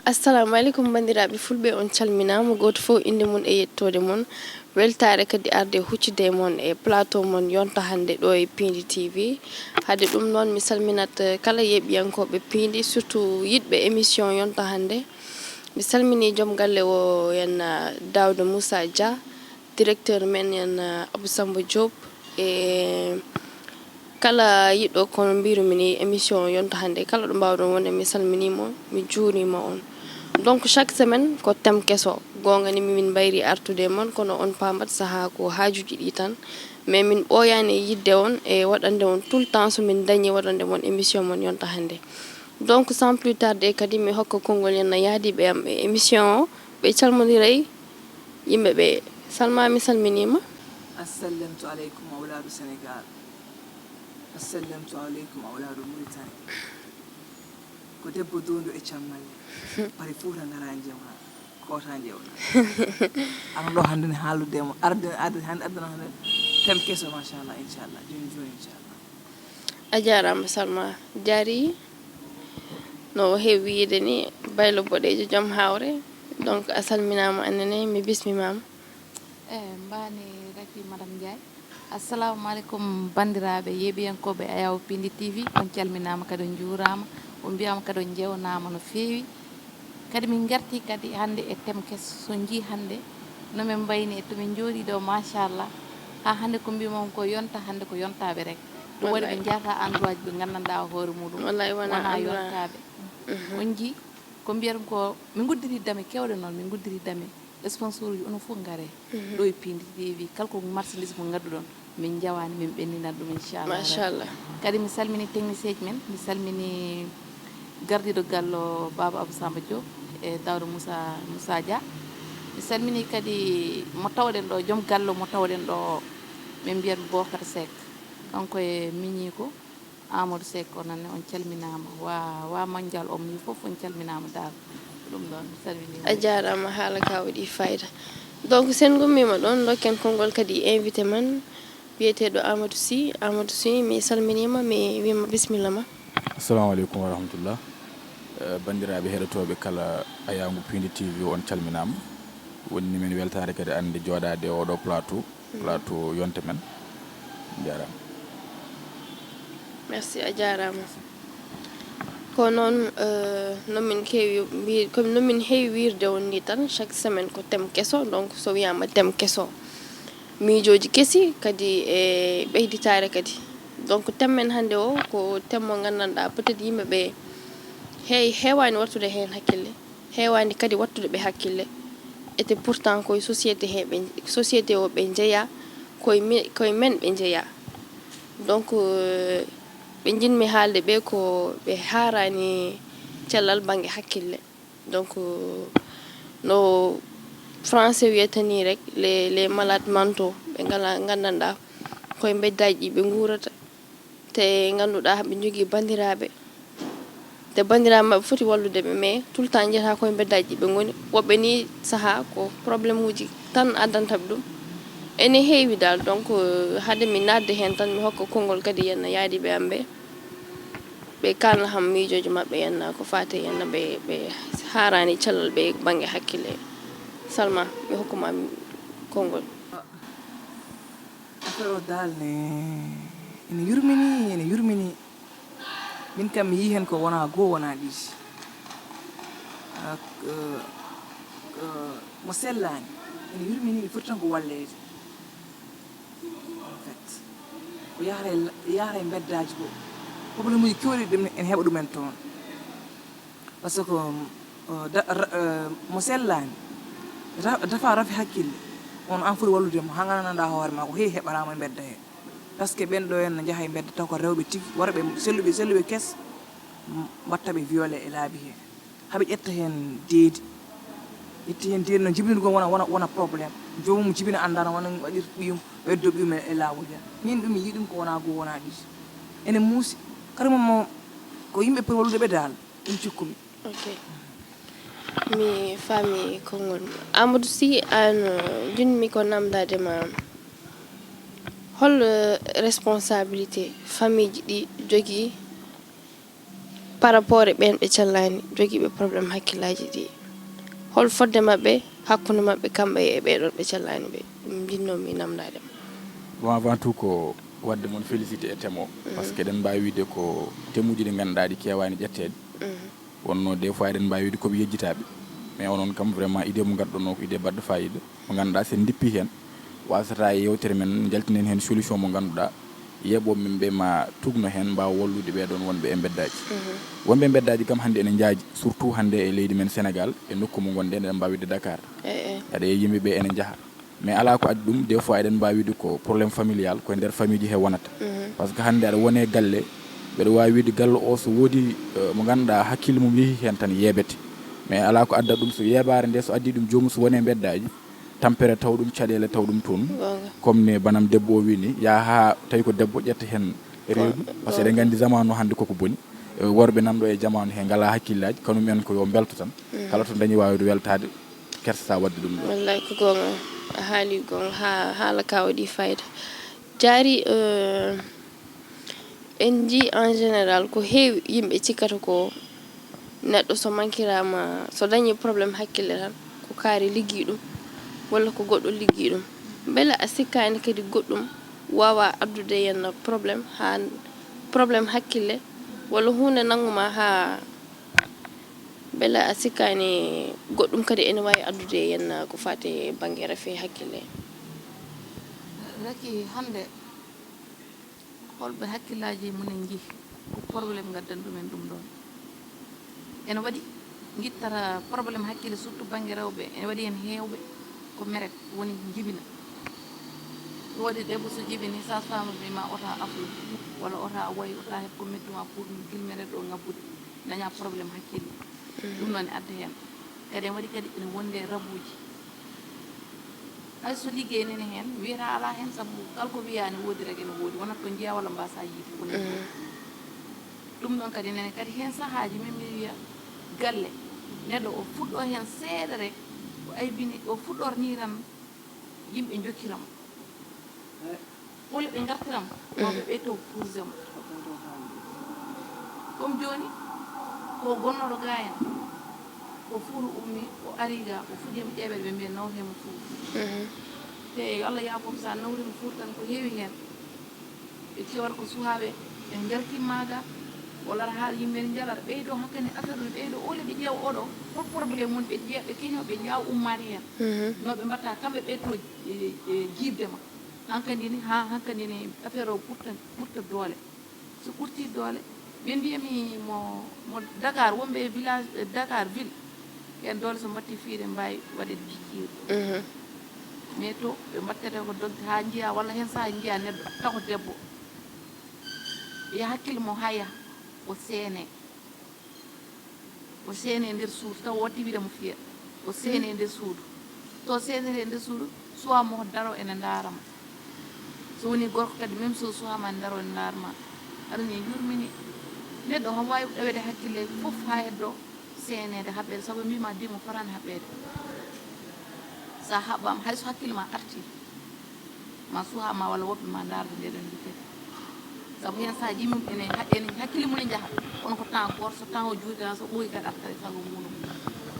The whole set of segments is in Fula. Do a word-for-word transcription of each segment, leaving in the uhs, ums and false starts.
Assalamu aleykum, banndiraaɓe fulɓe, on calminaama, gooto fof innde mum e yettoode mum. Weltaare kadi arde huccude e mon e plateau mon yonta hannde ɗo e Piindi T V. Hade ɗum noon, mi salminat, eh, kala yeeɓiyankooɓe Piindi, surtout yiɗɓe émission yonta hannde. Mi salminii joom galle o, en, ah, Daouda Moussa Dia, directeur men, en, ah, Abou Samba Diop, e kala yiɗɗo, kono mbiirumi ni, émission yonta hannde, kala ɗo mbaawɗon wonde, mi salminiima on, mi juuriima on. Donc, chaque semaine, ko thème keso. Goonga ni, min mbayri artude e mon, kono on paamat sahaa ko haajuuji ɗi tan. Mais min ɓooyaani e yiɗde on e waɗande on tout le temps so min dañi waɗande mon émission mon yonta hannde. Donc, sans plus tarder, kadi mi hokka konngol en yaadiiɓe am e émission o, ɓe calmondiray yimɓe ɓe. Salma, mi salminiima. Assalamtu aleykum, awlaadu Senegaal. Assalamtu aleykum, awlaadu Muritani. Ko debbo doondu e cammalle. Pari Fuuta ngara njewna, koota njewna. Ano ɗo hannde ne haaldude mo, arde, arde, hannde arde hannde thème keso, machallah, inchallah, jooni jooni, inchallah. A jaaraama, Salma. Jaari, no o heewi wiyde ni, baylo boɗeejo, joom hawre. Donc, a salminaama, annene, mi bismimaama. Eh, mbaani raki, Madame Ndiaye. Assalamu aleykum, banndiraaɓe yeeɓiyankooɓe Ayaw Piindi T V. On calminaama kadi, on njuuraama, on mbiyaama kadi on njewnaama no feewi. Kadi min ngarti kadi hannde e thème keso, so njii hannde no min mbayni e to min njooɗii ɗo, machallah. Haa hannde ko mbiimi on ko yonta, hannde ko yontaaɓe rek. Ɗum waɗi ɓe njahata endroit ji ɓe nganndanɗaa hoore muɗum wonaa yontaaɓe. Mhm. On njii ko mbiyata ko min nguddiri dame keewɗe noon, min nguddiri dame. Sponsor uji onon fof ngare ɗo e Piindi T V, kala ko marchandise mo ngadduɗon, min njawaani, min ɓenninat ɗum, inchallah. Machallah. Kadi mi salmini technicien ji men, mi salmini gardiiɗo gallo Baba Abou Samba Diop e Daouda Moussa, Moussa Dia. Mi salmini kadi mo tawɗen ɗo, joom gallo mo tawɗen ɗo, min mbiyat mo Bocar Seck. Kanko e miñiiko Amadou Seck, onon ne on calminaama. Wa, wa Mandial Omni fof on calminaama dal. Ɗum ɗon, mi salminiima. A jaaraama, haala ka waɗi fayda. Donc, sen ngummiima ɗoon, ndokken konngol kadi invité men, biyeteeɗo Amadou Sy. Amadou Sy, mi salminiima, mi wiima bisimilla ma. Assalamu aleykum wa rahmatullah. Eh, banndiraaɓe heɗotooɓe kala Ayaangu Piindi T V, on calminaama. Woni ni men weltaare kadi hannde jooɗaade e oɗo plateau, plateau yonta men. Njaaraama. Merci, a jaaraama. Ko noon, eh, no min keewi mbi-, ko no min heewi wiirde on ni tan, chaque semaine ko thème keso, donc so wiyaama thème keso, miijooji kesi kadi e ɓeyditaare kadi. Donc thème men hannde o ko thème mo nganndanɗaa peut-être yimɓe ɓe heew-, heewaani wattude heen hakkille. Heewaani kadi wattude ɓe hakkille. Ete pourtant koye société he ɓe, société o ɓe njeyaa, koye mi-, koye men ɓe njeyaa. Donc, euh, ɓe njiɗmi haalde ɓe ko ɓe haaraani cellal bannge hakkille. Donc, euh, no français wiyata ni rek, les, les malades mentaux, ɓe ngala, nganndanɗaa koye mbeddaaji ɗi ɓe nguurata. Te ngannduɗaa, ɓe njogii banndiraaɓe. Te banndiraaɓe maɓɓe foti wallude ɓe, mais tout le temps njiyata koye mbeddaaji ɓe ngoni. Woɓɓe ni sahaa ko problème uji tan addanta ɓe ɗum. Ene heewi dal, donc, euh, hade mi naatde heen tan, mi hokka konngol kadi yenna yaadiiɓe am ɓe. Ɓe kaalna kam miijooji maɓɓe yenna ko faati yenna ɓe, ɓe haaraani cellal ɓe bannge hakkille. Salma, mi hokkuma konngol. Affaire o dal ne ene yurmini, ene yurmini. Min kam mi yii heen ko wonaa goo, wonaa ɗiɗi. Ah, eh, eh, mo sellaani, ene yurmini, ene foti tan ko walleede. En fait, ko yahata e la-, yahata e mbeddaaji ko, problème uji keewɗi ɗum ene heɓa ɗumen toon. Par ce que, euh, da-, ra-, euh, mo sellaani, ra-, dafa rafi hakkille, on an foti wallude mo, haa nganndanɗaa hoore ma ko heewi heɓataa mo e mbedda hee. Par ce que ɓeen ɗo en no njaha e mbedda taw ko rewɓe tigi, worɓe selluɓe, selluɓe kes, m-, mbaɗta ɓe violé e laabi hee. Haa ɓe ƴetta heen deedi. Ƴetti heen deedi noon, jibinirgol wona, wona, wona problème. Joomum jibina anndaa no wona waɗir ɓiyum, ɓeddo ɓiyum e, e laawol ya. Min ɗum mi yii ɗum ko wonaa goo, wonaa ɗiɗi. Ene muusi. Kadi mo, mo, ko yimɓe poti wallude ɓe dal. Ɗum cikkumi. Ok. Mi faami konngol ma. Amadou Sy, aan, uh, njiɗmi ko naamndaade ma, hol, uh, responsabilité famille ji ɗi jogii Par rapport e ɓeen ɓe callaani, jogiiɓe problème hakkillaaji ɗi, hol fodde maɓɓe, hakkunde maɓɓe, kamɓe e ɓee ɗoon ɓe callaani ɓe? Ɗum njinnoo-mi namndaade ma. Bon, avant tout ko waɗde mon félicité e thème o, parce que eɗen mbaawi wiide ko thème uji ɗi ngannduɗaa ɗi keewaani ƴetteede. Wonno des fois eɗen mbaawi wiide ko ɓe yejjitaaɓe, mais onon kam vraiment idée mo ngadduɗon o ko idée baɗɗo fayida, mo ngannduɗaa so en ndippii heen, wasata e yewtere men njaltinen heen solution mo ngannduɗaa yeeɓooɓe men ɓe ma tugno heen, mbaawa wallude ɓee ɗoon wonɓe e mbeddaaji. Wonɓe e mbeddaaji kam hannde ene njaaji, surtout hannde e leydi men Sénégal, e nokku mo ngonɗen, eɗen mbaawi wiide Dakar. Aɗa yiya yimɓe ɓe ene njaha. Mais alaa ko addi ɗum, des fois eɗen mbaawi wiide ko problème familial, ko e nder famille ji he wonata. Parce que hannde aɗa wone galle, mbeɗa waawi wiide galle o so woodi, eh, mo ngannduɗaa hakkille mum yehi heen tan yeebete. Mais alaa ko adda ɗum, so yeebaare nde so addi ɗum, joomum so wone mbeddaaji, tampere taw ɗum, caɗeele taw ɗum toon. Comme ne banam debbo o wini, yaa haa tawi ko debbo ƴetta heen reedu, parce que eɗen nganndi zamanu hannde koko boni. Eh, worɓe nanɗo e zamanu he ngalaa hakkillaaji, kanum en ko yo mbelto tan. Kala to dañi waawde weltaade, kersataa waɗde ɗum ɗo. Wallay ko goonga, a haali goonga, haa, haala ka waɗi fayda. Jaari, eh, en njii en général ko heewi yimɓe cikkata ko neɗɗo so mankiraama, so dañi problème hakkille tan, ko kaari liggii ɗum, walla ko goɗɗo liggii ɗum. Mbele a sikkaani kadi goɗɗum waawa addude yenna problème haa problème hakkille, walla huunde nanngu ma haa mbele a sikkaani goɗɗum kadi ene waawi addude yenna ko faati e bannge rafi hakkille? Raki hannde, holɓe hakkillaaji mum en njiyi, ko problème ngaddan ɗumen ɗum ɗoon. Ene waɗi ngittata problème hakkille, surtout bannge rewɓe, ene waɗi heen heewɓe ko meret woni jibina. Ɗum waɗi debbo so jibini, sage-femme mbima ota afru, walla ota wayi, ota heɓ ko mettu ma pour gilmere ɗo ngabbude, daña problème hakkille. Ɗum noon ne adda heen. Kadi en waɗi kadi ene wonde rabuuji. Hay so liggey nene heen, wiyata alaa heen, sabu kala ko wiyaa ne woodi rek ene woodi, wonat ko njiyaa walla mbaasaa yiide, woni ɗum ɗoon kadi nene kadi heen sahaaji min mbiɗa wiya galle, neɗɗo o fuɗɗo heen seeɗa rek, o aybini, o fuɗɗorni tan yimɓe njokkira mo. Woni ɓe ngartiram, mawɓe ɓe to puuse mo. Comme jooni, ko gonnooɗo ga en, ko Fuuta ummi, o ari ga, o fuɗɗiima ƴeeɓeede, ɓe mbiya nawte mo Fuuta. Te yo Allah yaafo mo, so a nawri mo Fuuta tan, ko heewi heen. Ɓe cewata ko suhaaɓe, ɓe njaltimma ga, walla aɗa haala yimɓe ne njala, aɗa ɓeydo hakkani affaire ɗum, ɓeydo ole ɓe ƴeewa oɗo, hol problème mum, ɓe ƴeewa, ɓe keñoo, ɓe njaawa ummaade heen. No ɓe mbatta kamɓe ɓe to, e, e, jiiɓde ma. Hankadi ni, haa hankadi ni affaire o ɓurta, ɓurta doole. So ɓurti doole, ɓe mbiyami mo, mo Dakar, wonɓe e village, e Dakar ville, ɓeen doole so mbatti fiire mbaawi waɗeede pikiir. Mais to ɓe mbattete ko dogde haa njiya, walla heen sahaa njiya neɗɗo, taw ko debbo, ya hakkille mo haa yaha, o seene. O seene nder suudu, taw o watti wiide mo fiya. O seene nder suudu. To seenere nder suudu, suwa mo daro ene ndaara ma. So woni gorko kadi, même chose, suwa ma daro ene ndaara ma. Aɗa ni yurmini. Neɗɗo homo waawi ɗaweede hakkille fof haa heddo seeneede, haɓɓeede, sabu mbiima dimo fotaani haɓɓeede. Sa haɓɓaama, hay so hakkille ma arti, ma suha ma walla woɓɓe ma ndaarde nde ɗon liggete. Sabu heen sahaa yimɓe ene ha-, ene hakkille mum ne njaha. Kono ko temps gooto, so temps o juuti tan, so ɓooyi kadi arta e sago muɗum.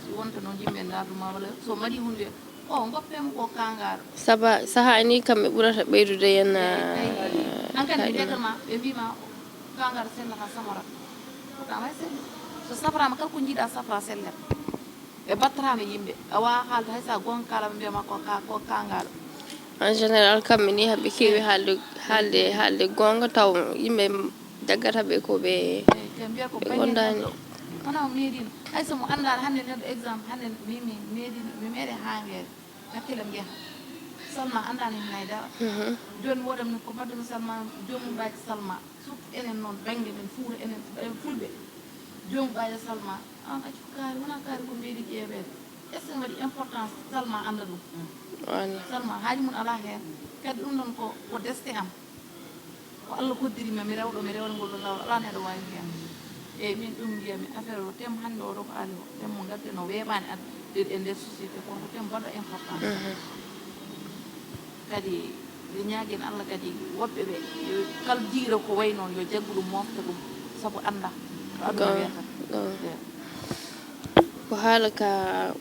Si wonta noon yimɓe ndaardu ma walla so mbaɗi hunde, o ngoppe mo ko kangaaro. Saba sahaa ni kamɓe ɓurata ɓeydude yen. Eyi, tawi hankadi ɓe ndekkata ma, ɓe mbiima kangaaro sellata samora. Pourtant hay sell-, so safraama kala ko njiiɗa safra sellat. Ɓe mbattataano yimɓe. A waawaa haalde hay so a goonga kaala, ɓe mbiya ma ko ka-, ko kaangaaɗo. En général, kamɓe ni haɓe keewi haalde, haalde, haalde goonga, taw yimɓe jaggata ɓe ko ɓe, eyi, ɓe mbiya ko ɓe bannge gondaani. Neɗɗo. Kono o meeɗiino. Hay so mo anndaano hannde neɗɗo, exemple, hannde mi, mi meeɗiino, mi meeɗe haangeede. Hakkille am yaha. Salma anndaani heen hay dara. Mhm. Jooni woodat min ko mbaɗɗo mi Salma, joomum mbaaji Salma. Surtout enen noon, bannge men Fuuta, enen, enen Fulɓe. Joomum mbaaji Salma. Aan accu ko kaari, wonaa kaari ko mbeeli ƴeeweede. Est-ce que waɗi importance Salma annda ɗum? Walla. Salma haaju mum alaa heen. Kadi ɗum ɗoon ko, ko destin am. Ko Allah hoddiri ma, mi rewɗo, mi rewata ngol ɗoon laawol, alaa neɗɗo waawi heen. Eeyi, min ɗum mbiyami, affaire o, thème hannde o ɗo ko aali o, thème mo ngadden o weeɓaani addude e nder société, kono ko thème baɗɗo importance. Mhm. Kadi, ɓe ñaagen Allah kadi, woɓɓe ɓe, yo kala jiyɗo ko wayi noon, yo jaggu ɗum, mofta ɗum, sabu annda. Aduna Gon- wiyata. Gon- Yeah. Ko haala ka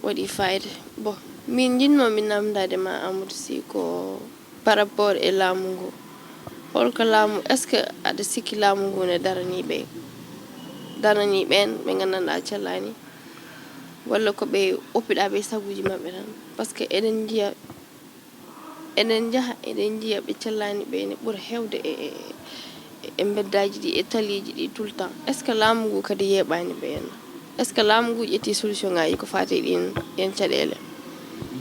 waɗi fayde. Bon, min njinnoo min namndaade ma, Amadou Sy, ko par rapport e laamu ngu. Holko laamu, est-ce que aɗa sikki laamu ngu ne daranii ɓe, daranii ɓeen ɓe nganndanɗaa cellani, walla ko ɓe oppiɗaa ɓe saguuji maɓɓe tan? Parce que eɗen njiya, eɗen njaha, eɗen njiya ɓe cellani ɓe ne ɓura heewde e, e, e mbeddaaji ɗi, e taliiji ɗi tout le temps. Est-ce que laamu ngu kadi yeeɓaani ɓe henna? Est-ce que laamu ngu ƴetti solution ngaaji ko faati e ɗin, ɗen caɗeele?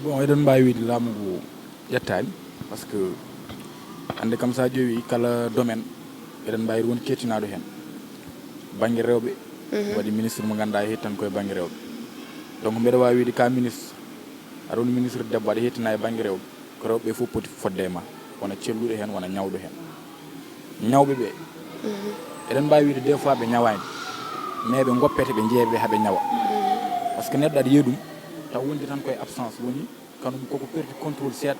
Bon, eɗen mbaawi wiide laamu ngu ƴettaani, parce que hannde kam, so a ƴeewi kala domaine, eɗen mbaawi won keettinaaɗo heen. Bannge rewɓe, Mhm. waɗi ministre mo ngannduɗaa heetti tan koye bannge rewɓe. Donc, mbeɗa waawi wiide ka ministre, aɗa woni ministre debbo, aɗa heettina e bannge rewɓe, ko rewɓe ɓe fof poti fodde e ma, wona celluɗo heen, wona ñawɗo heen. Ñawɓe ɓe, Mhm. eɗen mbaawi wiide des fois ɓe ñawaani, mais ɓe ngoppete, ɓe jeeɓe haa ɓe ñawa. Mhm. Parce que neɗɗo aɗa yiya ɗum, taw wondi tan koye absence woni, kanum koko perdi contrôle seeɗa.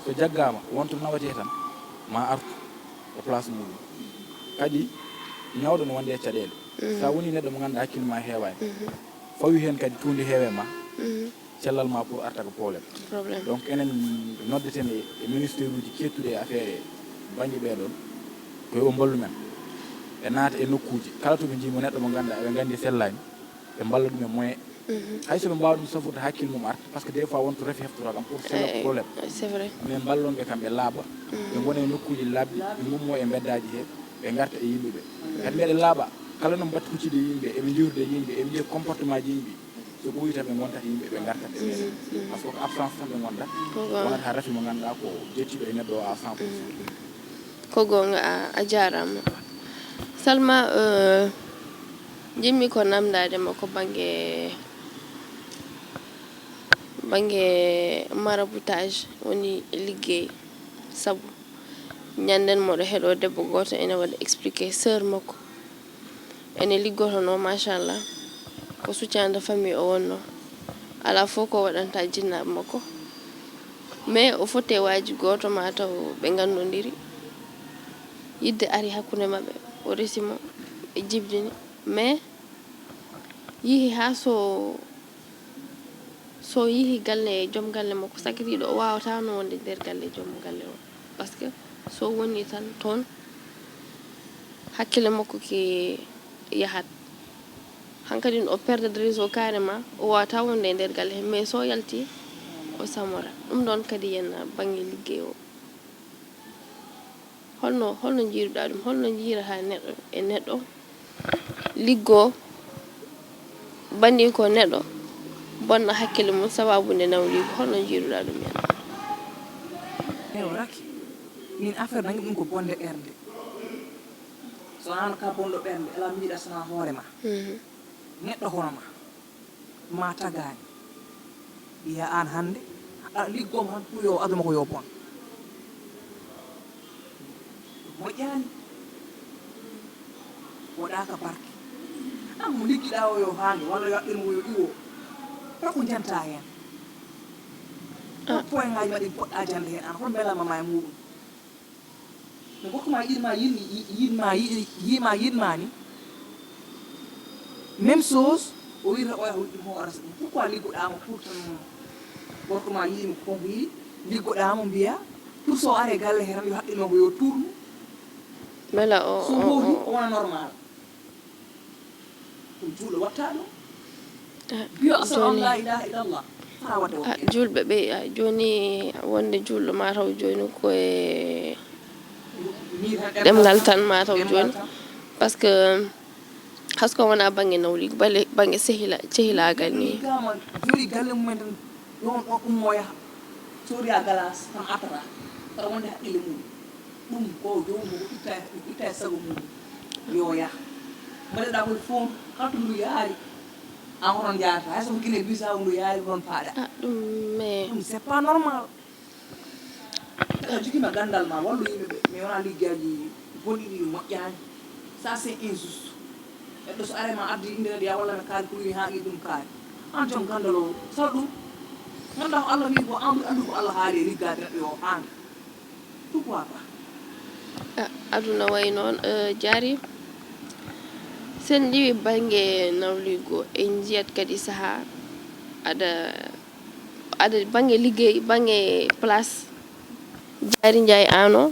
So jaggaama, wonto nawetee tan, ma artu e place muɗum. Kadi, ñawɗo no wonde e caɗeele. Mhm. So a woni neɗɗo mo ngannduɗaa hakkille ma heewaani, Mhm. fawi heen kadi tuundi heewe ma, Mhm. cellal ma pour arta ko problème. Problème. Donc, enen noddeten e, e ministère uji keettuɗi e affaire e bannge ɓee ɗoon, ko yo ɓe mballu men. Ɓe naata e nokkuuji, kala to ɓe njii mo neɗɗo mo ngannduɗaa, ɓe nganndi sellaani, ɓe mballa ɗum e moyen. Mhm. Hay so ɓe mbaawa ɗum safrude hakkille mum arta, parce que des fois won to refi heftotoo kam pour cela Eh, problème. C'est vrai. Mais mballon ɓe kam ɓe laaɓa, Mhm. ɓe ngona e nokkuuji laaɓɗi, ɓe ngummo e mbeddaaji he, ɓe ngarta e yimɓe ɓe. Kadi mbeɗa laaɓa, kala no mbaɗta huccude e yimɓe, eɓe njiwrde e yimɓe, eɓe njiya comportement ji yimɓe. So ɓooyi tan ɓe ngontat yimɓe, ɓe ngartat e meɗen. Mhm. Parce que ko absence tan ɓe ngonda. Ko goonga. Wonata rafi mo ngannduɗaa ko jettiɗo e neɗɗo o à cent pour cent. Mhm. Ko goonga, a, a jaaraama. Salma, eh, njiɗmi ko namndaade ma ko bannge, bannge maraboutage woni liggey. Sabu ñannden moɗo heɗo debbo gooto ene waɗa expliqué sœur makko. Ene liggotonoo, machallah. Ko soutien de famille o wonnoo. Alaa fof ko waɗanta jinnaaɓe makko. Mais o foti e waaji gooto, ma taw ɓe nganndondiri. Yiɗde ari hakkunde maɓɓe, o resi mo, ɓe jibdini. Mais yihi haa so, so yihi galle joom galle makko, sakitiiɗo o waawataa no wonde nder galle joom galle o. Parce que so woni tan toon, hakkille makko ki yahat. Hankadi o perdre réseau carrément, o waawataa wonde e nder galle he. Mais so yalti, o samora. Ɗum ɗoon kadi yen bannge liggey o. Holno, holno njiiruɗaa ɗum? Holno njiirataa neɗɗo e neɗɗo liggoo, banndii ko neɗɗo, bonna hakkille mum sababu nde nawliigu? Holno njiiruɗaa ɗum heen? Ewa, Raky, min affaire nangi ɗum ko bonde ɓernde. So aan ka bonɗo ɓernde, alaa miɗa sana hoore ma. Mhm. Neɗɗo hono ma. Ma tagaani. Wiya aan hannde, a liggooma tan pour yo aduna ko yo bon. Moƴƴaani. Waɗaaka barke. Aan mo liggiɗaa o yo haange, walla yo aɗɗir mo yo iwo. Kala ko janta heen. Ah. Points ngaaji ma ɗi poɗɗa jande heen, aan hol mbelama ma e muɗum? No gorko ma yiɗma yiɗ-, yi-, yiɗma yiɗ-, yiɗma yiɗma ni. Même chose, o wiyata oya o yiɗi hoorata ɗum. Pourquoi liggoɗaa mo pour tan gorko ma yiɗi mo ko kanko yiɗi? Liggoɗaa mo mbiya, pour so are galle he tan yo haqqil makko yo tuurnu. Mbela o, so o, wowli, o, o wona normal. Ɗum juulɗo watta ɗum. Ah, mbiyo asal on jooni, la ilaha illallah. Faa wadde ah, woɗɗi. Juulɓe ɓe, ah, jooni wonde juulɗo ma taw jooni ko e ɗemngal tan ma taw jooni. Par ce que hasko wona bannge nawliigu, bale-, bannge sehila-, cehilaagal ni. Gama jooɗi galle mumen tan, yo on ɗon ummo yaha. Soriya galas tan artata. Tawa wonde haqqille mum. Ɗum ko joomum ko itta, itta e sago mum. Yo yah. Mbaɗeɗaa ko fof, kala to ndu yaari, an onon njaarata. Hay so ko Guinée Bissau ndu yaari, onon paaɗa. Ah, ɗum, mais ɗum, c'est pas normal. Tawa jogiima ganndal ma, wallu yimɓe ɓe, mais wonaa liggaaji bonɗi ɗi moƴƴaani. Ça, c'est injuste. Neɗɗo so are ma addi innde kadi, ya walla mi kaari ko woni haa ɗum kaari. An joom ganndal o, sal ɗum. Nganndaa ko Allah wiyi ko an ɓuri anndu ko Allah haali e liggaade neɗɗo yo haandu. Pourquoi pas? Ah, aduna wayi noon, eh, Jaari. Sen ndiwi bannge nawligo, en njiyat kadi sahaa aɗa, aɗa bannge liggey, bannge place. Jaari Njaay ano,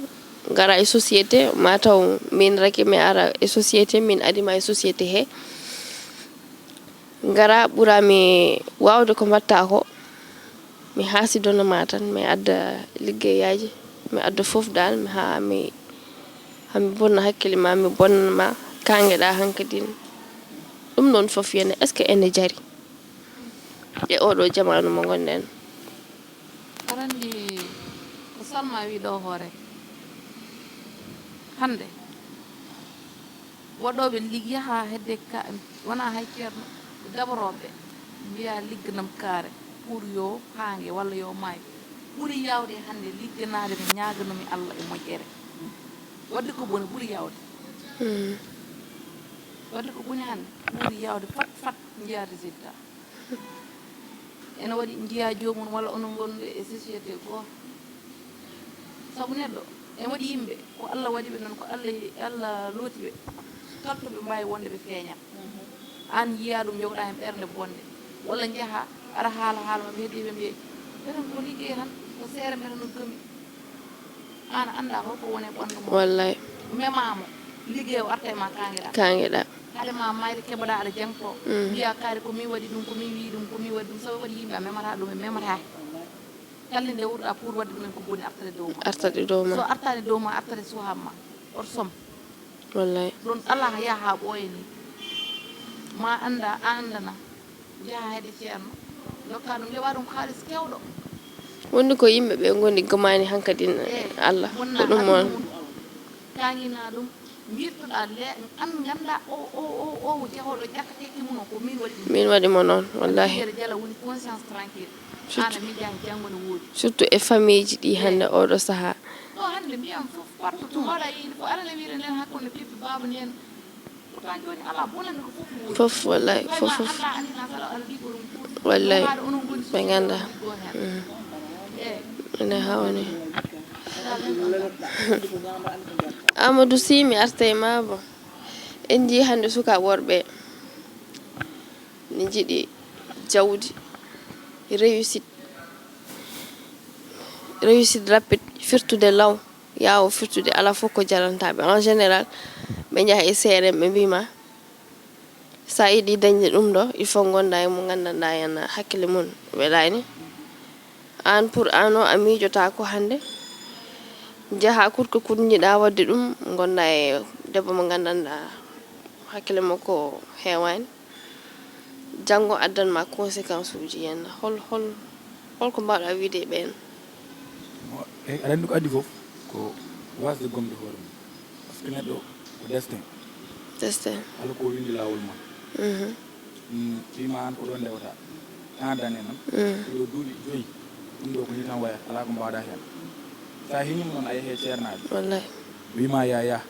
ngara e société, ma taw min rake mi ara e société, min adima e société he. Ngara ɓura mi waawde ko mbatta ko. Mi hasidonoma tan, mi adda liggeyaaji, mi adda fof dal, mi haa mi, haa mi bonna hakkille ma, mi bonna ma, kaangeɗa hankadin. Ɗum noon fof yene, est-ce que ene jari e oɗo jamaanu mo ngonɗen? Aɗa anndi ko Salma wi ɗo hoore. Hannde, waɗooɓe lig-, yaha hedde ka, wona hay ceerno, daborooɓe, mbiya ligganam kaare pour yo paange walla yo maayo. Ɓuri yaawde hannde ligganaade mi, ñaaganumi Allah e moƴƴere. Waɗde ko boni ɓuri yaawde. Hmm. Waɗde ko boni hannde ɓuri yaawde fat, fat njiya résultat. Ene waɗi njiya joomum walla onon ngondu e société gooto. Sabu neɗɗo, ene waɗi yimɓe, ko Allah waɗi ɓe noon, ko Allah, Allah looti ɓe. Kala to ɓe mbaawi wonde ɓe feeñat. Aan njiya ɗum, njogoɗaa heen ɓernde bonde. Walla njaha, aɗa haala haala maɓɓe, heddi ɓe mbiya, "Mbeten ko liggey tan, ko seere mbeten no gami." Aan anndaa holko woni e ɓanndu mum. Wallay. Memaamo, liggey o arta e ma kaangeɗaa. Kaangeɗaa. Hade ma mayde keɓoɗaa aɗa jangto. Mm. Mbiya kaari ko min waɗi ɗum, ko min wiyi ɗum, ko min waɗi ɗum. Sabu waɗi yimɓe a memataa ɗum, en memataa heen. Kala nde ndewruɗaa pour waɗde ɗumen ko boni artata e dow ma. Artata e dow ma. So artaani e dow ma, artata e suhaaɓe ma. Oto som. Wallay. Ɗum alaa yaha haa ɓooya ni. Ma annda, a anndana. Njaha hedde ceerno. Ndokka ɗum, ndewa ɗum kaalis keewɗo. Wonde ko yimɓe ɓe ngoni gomani hankadin. Eh, Allah. Wonna ko ɗum aduna on. Mum. Kaŋŋinaa ɗum, mbirtoɗaa le-, an nganndaa o, o, o, o jahooɗo jakkateeki mum o, ko min waɗi ɗum. Min waɗi mo noon, wallahi. Yere jala woni conscience tranquille. Surtout, aan a miijaaki, janngo ne woodi. Surtout e famille ji ɗi hannde oɗo sahaa. Ɗo hannde mbiyan fof partout to mbaɗa yiide fof, aɗa ne wiide nden hakkunde bibbi baaba nden. Pourtant jooni alaa bonande ko fof woodi. Fof, wallahi, fof, fof. Wallay, ɓe nganndaa. Mm. Ene hawni. Amadou Sy, mi artay ma bo. En njii hannde sukaaɓe worɓe ne njiɗi jawdi, réussite, réussite rapide, firtude law, yaawo firtude, alaa fof ko jaranta ɓe. En général, ɓe njaha e C R M, ɓe mbii ma, so a yiɗi dañde ɗum ɗo, il faut ngonda e mo nganndanɗaa heen hakkille mum welaani. Aan pour aan o, a miijotaako hannde. Njaha coûte que coûte njiɗa waɗde ɗum, ngonda e debbo mo nganndanɗaa hakkille makko heewaani. Janngo addan ma conséquence uji heen. Hol, hol, hol ko mbaawɗa wiide e ɓeen? Mo, e, aɗa anndi ko addi fof, ko wasde gomde hoore mum. Parce que neɗɗo ko destin. Destin. Kala ko winndi laawol ma. Mhm. Mm, ɓii ma an ko ɗon ndewata. An dañe noon. Mm. Ɗo duuɓi joyi. Ɗum ɗo ko nii tan wayata. Alaa ko mbaawɗa heen. So a heñiima noon, a yehii e ceernaajo. Wallay. Wii ma yaa, yaa.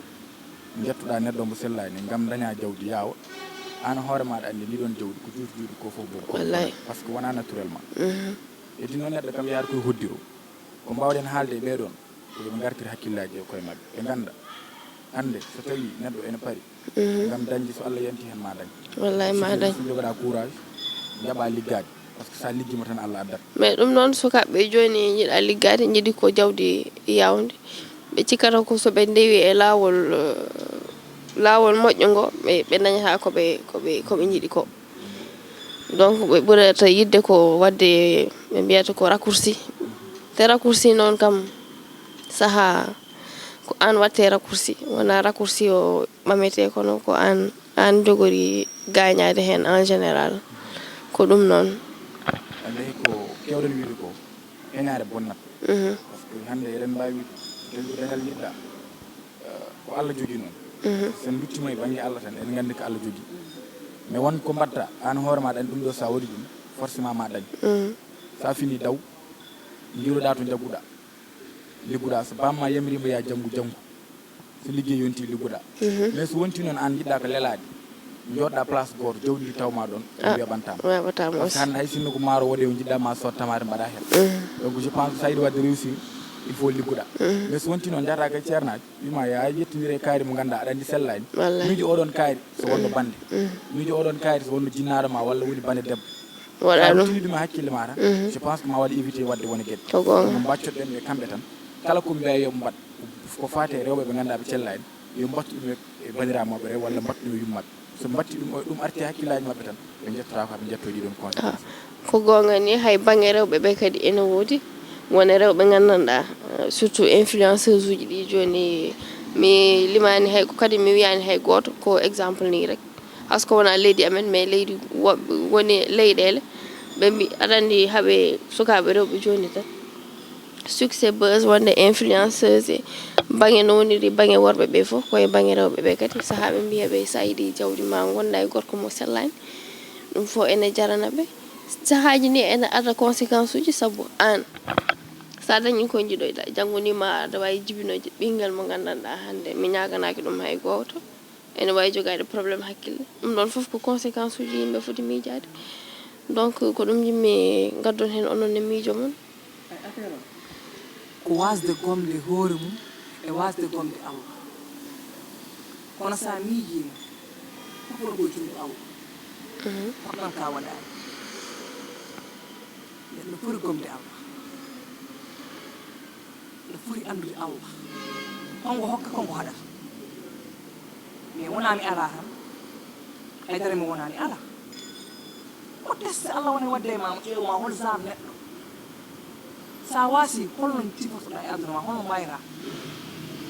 Njettoɗaa neɗɗo mbo sellaani ngam dañaa jawdi yaawa. Aan hoore maaɗa anndi ndi ɗoon jawdi ko juuti juuti ko fof boni ko. Wallay. Parce que wonaa naturellement. Mhm. Heddi noon neɗɗo kam yaar koye hoddiro. Ko mbaawɗen haalde e ɓee ɗoon, ko yo ɓe ngartir hakkillaaji e koye maɓɓe. Ɓe ngannda hannde so tawii neɗɗo ene pari, mhm, ngam dañde, so Allah yanti heen ma dañ. Wallay ma dañ. So njogoɗaa courage, jaɓaa liggaade. Parce que so a liggiima tan, Allah addat. Mais ɗum noon, sukaaɓe jooni njiɗa liggaade, njiɗi ko jawdi yaawndi. Ɓe cikkata ko so ɓe ndewi e laawol, eh, laawol moƴƴo ngo, ɓe, ɓe dañata ko ɓe, ko ɓe, ko ɓe njiɗi ko. Donc, ɓe ɓurata yiɗde ko waɗde, ɓe mbiyata ko raccourci. Te raccourci noon kam, sahaa ko aan waɗte raccourci. Wonaa raccourci o ɓametee, kono ko aan, aan jogori gaañaade heen en général. Ko ɗum noon. Anndi ko keewɗen wiide ko, heñaare bonnat. Mhm. Parce que hannde eɗen mbaawi wiide, janngo dañal njiɗɗa, eh, ko Allah jogii noon. Mhm. So en nduttiima e bannge Allah tan, eɗen nganndi ko Allah jogii. Mais won ko mbaɗta, aan hoore maaɗa anndi ɗum ɗo, so a waɗi ɗum, forcément ma dañ. Mhm. So a fini daw, njiiloɗaa to njagguɗaa. Ligguɗaa, so bamma yamiriima yaa janngu, janngu. So liggey yonti, ligguɗaa. Mhm. Mais so wonti noon aan njiɗɗaa ko lelaade, njooɗɗaa place gooto, jawdi ndi tawma ɗoon, ah, weeɓantaama. Weeɓataama aussi. Parce que hannde hay sinno ko maaro wodee o njiɗɗaa ma sood tamaate mbaɗaa heen. Mhm. Donc je pense que so a yiɗi waɗde réussir, Il faut liggoɗa. Mais so wonti noon, njahata kay ceernaajo, wima ya yettindire kaari mo ngannduɗaa aɗa anndi sellaani. Miijo oɗon kaari so wonno bannde. Miijo oɗon kaari so wonno jinnaaɗo ma walla woni bannde debbo. Waɗa ɗum. Tini ɗum e hakkille ma tan, je pense que ma waɗa éviter waɗde wone geɗe. Ko goonga. Ɗum mbaccoɗen e kamɓe tan. Kala ko mbiya yo mbaɗ ko faati e rewɓe ɓe ngannduɗaa ɓe cellaani, yo mbattu ɗum e banndiraaɓe maɓɓe rew walla mbattu ɗum e yummaɓe. So mbatti ɗum, ɗum arti e hakkillaaji maɓɓe tan, ɓe njettotaako, ɓe njettoo ɗii ɗoon conséquence. Ko goonga ni, hay baŋnge rewɓe ɓe kadi ene woodi. Won e rewɓe nganndanɗaa, surtout influenceuse uji ɗi jooni, mi limaani hay, kadi mi wiyaani hay gooto, ko exemple ni rek. Parce que wonaa leydi amen, mais leydi woɓɓe woni leyɗeele, ɓe mbi-, aɗa anndi haɓe sukaaɓe rewɓe jooni tan. Succès, buzz, wonde influenceuse, baŋnge no woniri baŋnge worɓe ɓe fof, ko e baŋnge rewɓe ɓe kadi. Sahaa ɓe mbiya ɓe, so a yiɗi jawdi ma ngonda e gorko mo sellaani, ɗum fof ene jarana ɓe. Sahaaji ni ene adda conséquence uji, sabu aan, so a dañi ko njiɗoyɗa, janngo ni ma aɗa waawi jibinoyde ɓinngel mo nganndanɗaa hannde, mi ñaaganaaki ɗum hay gooto. Ene waawi jogaade problème hakkille. Ɗum ɗoon fof ko conséquence uji yimɓe foti miijaade. Donc, ko ɗum yimmi ngaddon heen onon ne miijo mon. Ko waasde gomde hoore mum e waasde gomde Allah. Kono so a miijiima, fof ko junngo Allah. Potɗon ka waɗaani. Neɗɗo foti gomde Allah. Neɗɗo foti anndude Allah. Ko ngu hokka, ko ngu haɗata. Mais wonaa mi alaa tan. Haydara mi wonaa mi alaa. Ko test Allah woni waɗde e ma, mo ƴeewa ma hol genre neɗɗo. So a waasi, holno tifotoɗaa e aduna ma, holno mbayraa?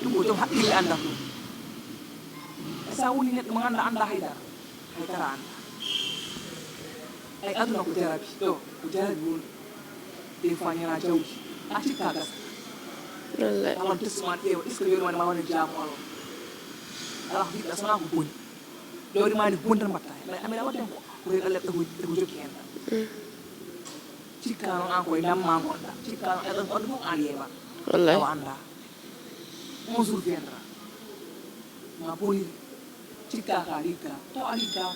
Ɗum ko joom hakkille anndata ɗum. E so a woni neɗɗo mo ngannduɗaa anndaa haydara, haydara anndaa. Ay, aduna ko jarabi, ɗo ko jarabi woni. Des fois ñana jawdi, a cikka gasa. Wallay. Awan test ma ƴeewa, est-ce que yoni woni ma woni jaamu Allah? Ala ko yiɗɗa, so wonaa ko boni. Jawdi ma ndi boni tan mbatta heen. Mais amira waɗden ko, ko reeɗa leɗɗe ko, ko jokki heen tan. Cikka noon aan koye ndam ma ngonɗa. Cikka noon eɗen ko addu fof aan yeeɓa. Wallay. Awa anndaa. Un jour viendra. Ma boniri. Cikka ka ligga. Taw a ligga.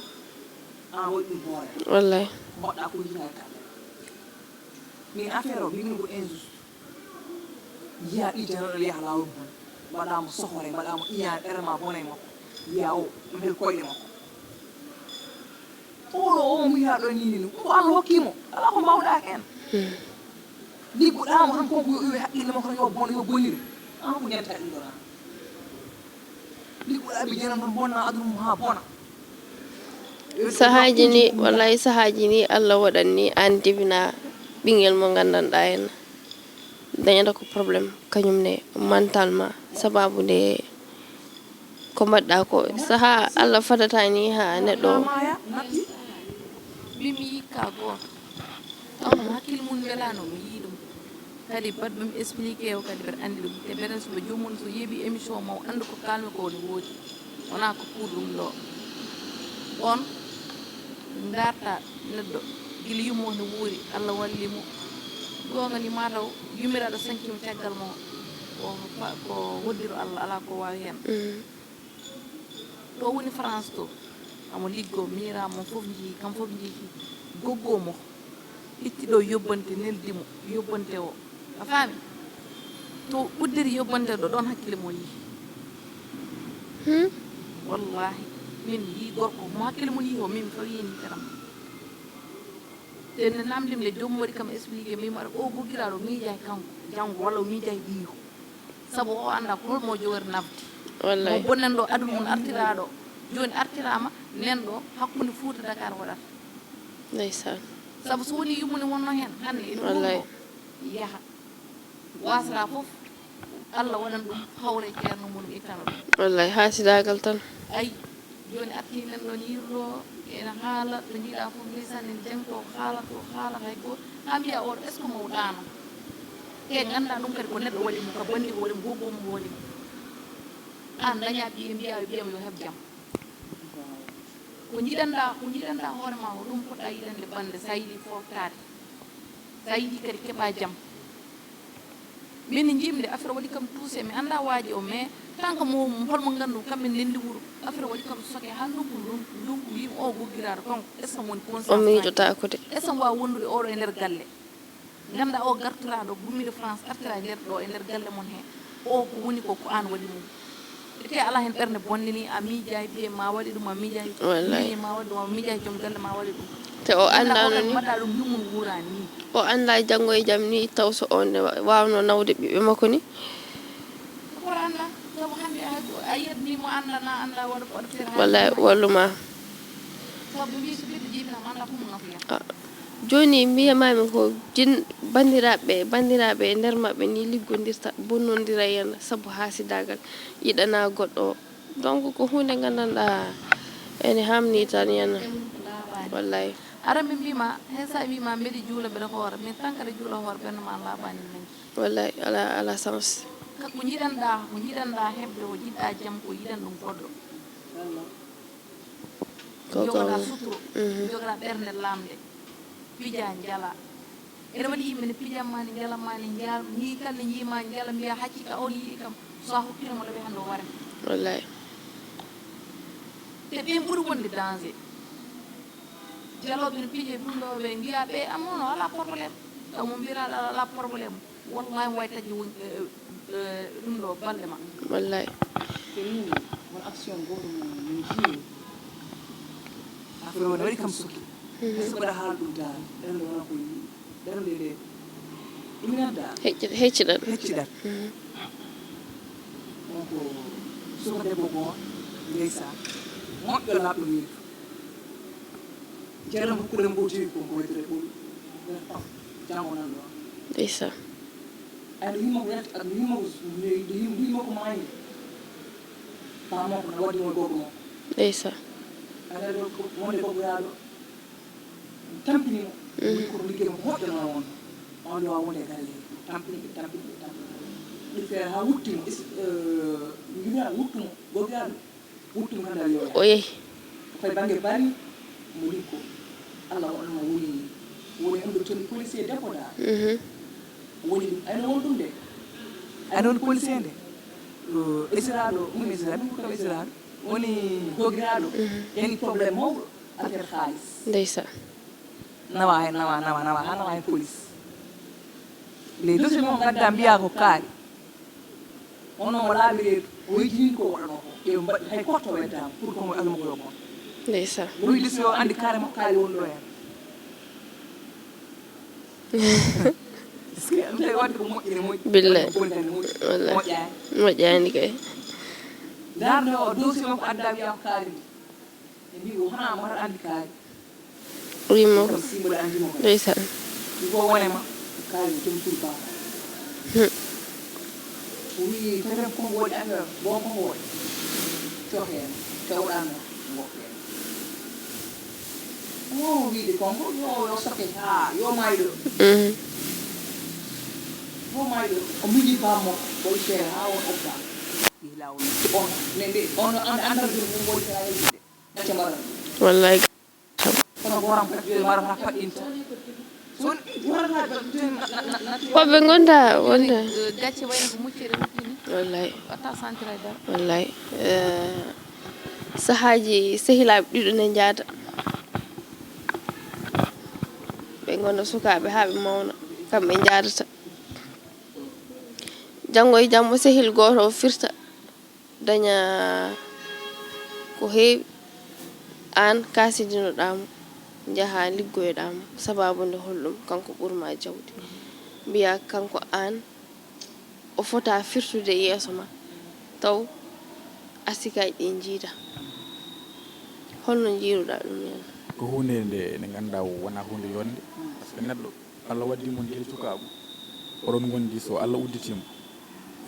Aan waɗi ɗum hoore. Wallay. Mbaɗɗa ko yiɗa e kamɓe. Min affaire o, mbimi ko injuste. Njiyaa ɗi janoɗo yaha laawol mum. Mbaɗa mo sohore, mbaɗa mo iñaane, ɓernde ma bona e makko. Njiyaa o, mbel koyɗe makko. Oɗo o mo yiɗaa ɗo ni, ni, ko Allah hokki mo. Alaa ko mbaawɗaa heen. Liggoɗaa mo tan, kanko yo iwe haqqille makko tan, yo bon, yo bonire. Aan ko ñande haqqille ɗo tan. Liggoɗaa ɓe jeenan tan, bonna aduna mum haa bona. Sahaaji ni, wallaahi, sahaaji ni, Allah waɗan ni, aan jibina ɓinngel mo nganndanɗaa en. Dañata ko problème, kañum ne, mentalement, sababu nde ko mbaɗɗa ko. Sahaa Allah fadata ni haa neɗɗo. Min mi yikka gooto. Taw mo hakkille mum welaano, mi yii ɗum. Kadi baɗ ɗum expliqué o, kadi mbeɗa anndi ɗum. Te mbeɗen so joomum so yeeɓi émission mo, anndu ko kaalmi ko woni woodi. Wonaa ko pour ɗum ɗo. On ndarta neɗɗo, gila yumma ne wuuri, Allah walli mo. Goonga ni, mataw yummiraaɗo sankima caggal mo, ko fa-, ko hoddiro Allah, alaa ko waawi heen. Mm. To woni France to, amo liggo, miñiraaɓe mum fof njii, kam fof njii, goggo mo, itti ɗo yobbante, neldi mo, yobbante o. A faami? To uddiri yobbante ɗo, ɗoon hakkille mo yihi. Hmm? Wallaahi, min yii gorko, mo hakkille mum yihi o, min mi fawi heen yitere am. Te nde namdim nde, joomum waɗi kam expliqué, mbimi aɗa o goggiraaɗo, o miijaaki kanko, janngo, walla o miijaaki ɓiiyo. Sabu o anndaa ko hol mo jogori nafde. Wallay. Mo bonnanɗo aduna mum artiraaɗo. Jooni artiraama, nanɗo hakkunde Fuuta Dakar waɗata. Ndeysaan. Sabu so woni yummune wonno heen, hannde ene wurno, yaha. Waasata fof, Allah waɗan ɗum hawre ceerno mum, ittana ɗum. Wallay, haasidaagal tan. Ay, jooni arti nanɗo ñiirlo, ene haala, to njiiɗa fof, ndeysaan, ene jangto, haala to, haala hay gooto. Haa mbiya oɗo, est-ce que mawɗaano? Te nganndaa ɗum kadi ko neɗɗo waɗi mo, ka banndi ko waɗi mo, goggo mum waɗi mo. Aan dañaa ɓiye, mbiyaa ɓiyam yo heɓ jam. Ko njiɗanɗaa, ko njiɗanɗaa hoore ma ko, ɗum poɗɗaa yiɗande bannde, so a yiɗi fooftaade. So a yiɗi kadi keɓaa jam. Min njiimi nde affaire waɗi kam touché, mi anndaa waaji o, mais tant que mo, holmo nganndu kamɓe ndenndi wuro, affaire waɗi kam soke haa ndungu, ndungu, ndungu, mbimi o goggiraaɗo kanko, est-ce que mo woni conscience? O miijotaako de. Est-ce que mo waawi wondude oɗo e nder galle? Nganndaa o gartoraaɗo gummiiɗo France, artira e nder ɗo, e nder galle mon he, o ko woni ko, ko aan waɗi mum. Ete alaa heen ɓernde bonde ni, a miijaay ɓiye ma waɗi ɗum, a miijaay Wallay. Ɓiye ma waɗi ɗum, a miijaay joom galle ma waɗi ɗum. Te o anndaano ni, Mbaɗa ɗum yummum wuuraani ni. O anndaa janngo e jam ni taw so on ne wa- waawno nawde ɓiɓɓe makko ni. Ko annda, sabu hannde a a yiyat ni mo annda na annda waɗa ko waɗa feere. Wallay, wallu ma. Sabu mbi so ɓiɗɗo jibinama annda ko mo ngafoya. Ah, jooni mbiyamaami ko jin banndiraaɓe banndiraaɓe e nder maɓɓe ni liggondirta, bonnondira yen sabu haasidaagal, yiɗana goɗɗo o. Donc ko huunde nganndanɗaa ene haamni tan yen. Wallay. Ara min mbima, hen sa mbima mbeɗa juula mbeɗa hoora, min tan kadi juula hoora ɓenno ma laaɓani nanki. Wallay, ala ala sens. Ka ko jiɗanɗa, ko jiɗanɗa heɓde, ko jiɗɗa jam, ko yiɗan ɗum goɗɗo. Ko ko Jogoɗa suturo, jogoɗa ɓernde lamnde, pija jala. Ene waɗi yimɓe ne pijamma ne, jalamma ne, jal ni kala ne jiima jala mbiya hakkika on yiɗi kam, so a hokkirimo ɗo ɓe hannde o ware. Wallay. Te ɓen ɓuri wonde danger. Jalooɓe no piije ɗum ɗo ɓe mbiya ɓe amono ala problème. Taw mo mbiraɗa ala problème. Wallahi way taƴi won ɗum ɗo balɗe ma. Wallay. Te min won action goto mo min jiwi. Affaire o ne waɗi kam sukki. Est-ce que mbaɗa haala ɗum daal? Ɓen ɗo wona ko yiɗi. Ɓen ɗo ɗe ɗum ina daal. Hecci- hecciɗat. Hecciɗat. Donc suka debbo goo ndeysan moƴƴo laaɓɗo weedu. Ceerno hokkude mo ko jeyi ko ko waytore ɓuri. Janngo nan ɗo. Ndeysan. Ay no yumma ko yalti ak no yumma ko no yumma ko maayi. Paa makko no waddi mo e gorko makko. Ndeysan. Ay no ko wonde gorko yaaɗo. Tampini mo. Woni ko liggey mo moƴƴo no won. On ɗo wonde galle. Tampini ɓe tampini ɓe tampini. Ɗi feere ha wutti mo. Is- eh, Mbiɗa wuttu mo. Gorko yaaɗo. Wuttu mo hannde yo. O yehi. Koye bannge bari mo liggo. Allah waɗno mo woni woni hannde toni policier debbo da. Mhm. Woni ɗum ayno won ɗum de. Ayno woni policier nde. Esiraɗo ɗum esiraɗo ɗum ko esiraɗo woni gogiraɗo. Yani problème mawɗo affaire xaalis. Ndeysan. Nawa hen nawa nawa nawa ha nawa hen police. Les dossiers mo gadda mbiya ko kaari. Ono mo laaɓi reedu o yejjini ko waɗano ko ɓe mbaɗi hay korto weddama pour ko mo almugo yo mon. Ndeysan. Mo yiɗi so andi kaari mo kaari woni ɗo hen. Parce que ɗum tawi wadde ko moƴƴi ne moƴƴi. Billahi. Ko boni kadi ne moƴƴi. Wallahi. Moƴƴani. Moƴƴani kay. Darde o dossier makko adda wiya ko kaari ni. Ɓe mbi o hana mbaɗa andi kaari. Wimo. Kam si mbaɗa andi mo kadi. Ndeysan. Ɗum ko wone ma kaari joom suudu ba. Hmm. O wi tawten kongo waɗi affaire bon kongo waɗi. Coke en tawɗan mo. Ngokke en. Mo wiide kongo yo yo soke ha yo mayɗo. Mhm. Yo mayɗo o miji bammo o wi feere ha won obba. Wi lawol on ne nde on anda anda ɗum ɗum waɗi feere ha yimɓe. Gacce mbaɗa. Wallahi. Kono goram kadi joyi mbaɗata paɗɗinta. So woni waɗata joyi na- na- na- na- Woɓɓe ngonda wonda. Gacce wayno ko muccere wuttini. Wallahi. Watta santira e dara. Wallahi. Eh, sahaaji sehilaaɓe ɗiɗo ne njaada. Ɓe ngona sukaaɓe haa ɓe mawna, kamɓe njaadata. Janngo e jamma sehil gooto o firta, daña ko heewi. Aan kaasidinoɗaa mo, njahaa liggoyoɗaa mo, sabaabu nde holɗum, kanko ɓurmaa jawdi. Mbiyaa kanko aan o fota firtude yeeso ma taw asikaaji ɗi njiida. Holno njiiruɗaa ɗum? Yalla ko huunde nde nde ngannduɗaa wonaa huunde yonde, par ce que neɗɗo Allah waddi mo gila cukaagu, oɗon ngondi, so Allah udditiima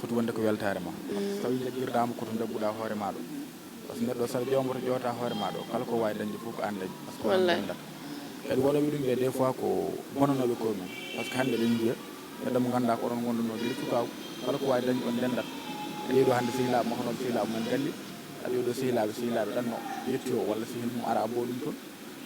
foti wonde ko weltaare ma. Par ce que tawi jaggirɗaa mo ko to njagguɗaa hoore maa ɗo. Par ce que neɗɗo saɗa ƴeewa mo to ƴeewata hoore maa ɗo, kala ko waawi dañde fof ko aan dañi, par ce que ko aan Wallahi. Dañdata. Kadi wonooɓe ɗum ɓe des fois ko bonanooɓe koye mum, par ce que hannde eɗen njiya neɗɗo mo ngannduɗaa ko oɗon ngondunoo gila cukaagu, kala ko waawi dañde on ndendat. Aɗa yiya ɗo hannde sehilaaɓe ma honooɓe sehilaaɓe men galle, aɗa yiya ɗo sehilaaɓe sehilaaɓe ɗanno yetti o walla sehil mum ara abbo ɗum toon.